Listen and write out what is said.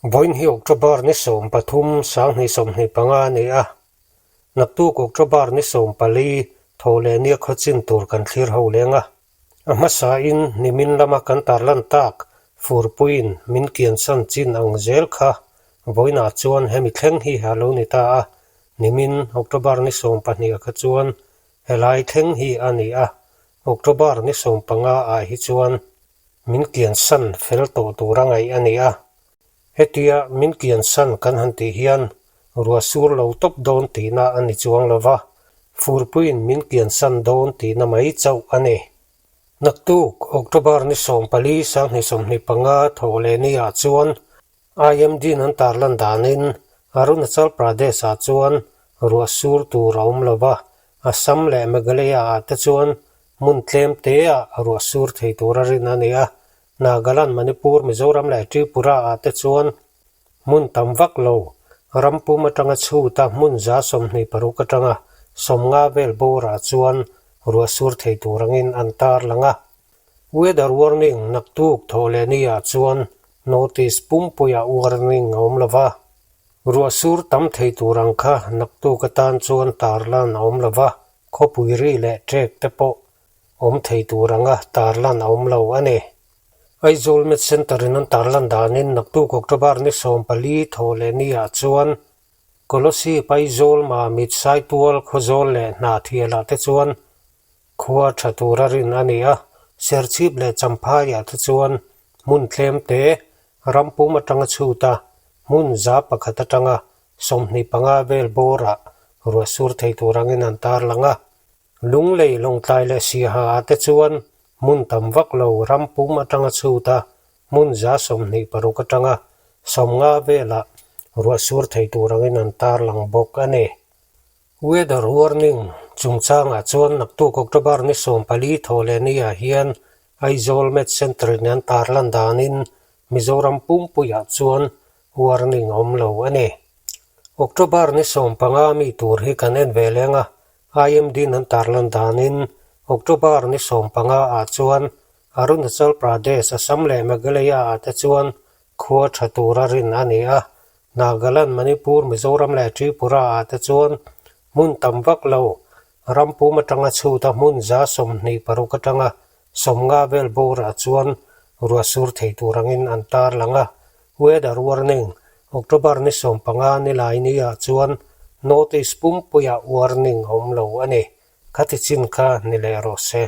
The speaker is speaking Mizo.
Vawiin hi October ni 13, 2025 a ni a. Naktuk October ni 14 tho leh nia khaw chin tur kan thlir ho leng a. A hmasain nimin lama kan tarlan tak furpuiin min kiansan chin ang zel kha vawiinah chuan hemi thleng hi a lo ni ta a. Nimin October ni 12 ah kha chuan helai thleng hi a ni a. October ni 15 ah hi chuan Min kiansan fel tawh tura ngaih a ni a, hetia min kiansan kan han tih hian ruah sur lo tawp dawn tihna a ni chuang lo va, furpuiin min kiansan dawn tihna mai chauh a ni. Naktuk October ni 14 2025 thawh leh niah chuan IMD-in an tarlan danin Arunachal Pradesh-ah chuan ruah sur tur a awm lo va, Assam leh Meghalaya-ah te chuan hmun tlem teah ruah sur thei tura rin a ni a, Nagaland, Manipur, Mizoram leh Tripura-ah te chuan hmun tam vak lo, ram pum atanga chhuta hmun 26 atanga 50 vel bawrah chuan ruah sur thei tur angin an tarlang a. Weather warning naktuk thawh leh niah chuan notice pumpuiah warning a awm lo va, ruah sur tam thei tur ang kha naktuk atan chuan tarlan a awm lo va, khawpui ri leh ṭek te pawh awm thei tur anga tarlan a awm lo a ni. Aizawl Med Centre in an tarlan danin naktuk October ni 14 thawh leh niah chuan Kolasib Aizawl Mamit Saitual Khawzawl leh Hnahthialah te chuan Khua tha tura rin a ni a, Serchhip leh Champhaiah te chuan hmun tlem te ram pum atanga chhut a, hmun 100 atanga 25 vel bawrah ruah sur thei tur angin an tarlang a. Lunglei, Lawngtlai leh Siaha ah te chuan hmun tam vak lo ram pum atanga chhut a, hmun 26 atanga 50 velah ruah sur thei tur angin an tarlang bawk a ni. Weather warning chungchangah chuan naktuk October ni 14 thaw leh niah hian Aizawl Met Centre in an tarlan danin Mizoram pumpuiah chuan warning a awm lo a ni. October ni 15 mi tur hi kan en ve leng a, IMD in an tarlan danin October ni 15 ah chuan Arunachal Pradesh, Assam leh Meghalaya ah te chuan khua tha tura rin a ni a, Nagaland, Manipur, Mizoram leh Tripura ah te chuan hmun tam vak lo, ram pum atanga chhuta hmun 26 atanga 50 vel bawrah chuan ruah sur thei tur angin an tarlang a. Weather warning, October ni 15 nilai ni ah chuan North East pumpuiah warning a awm lo a ni. Khati chin kha ni leh rawh se.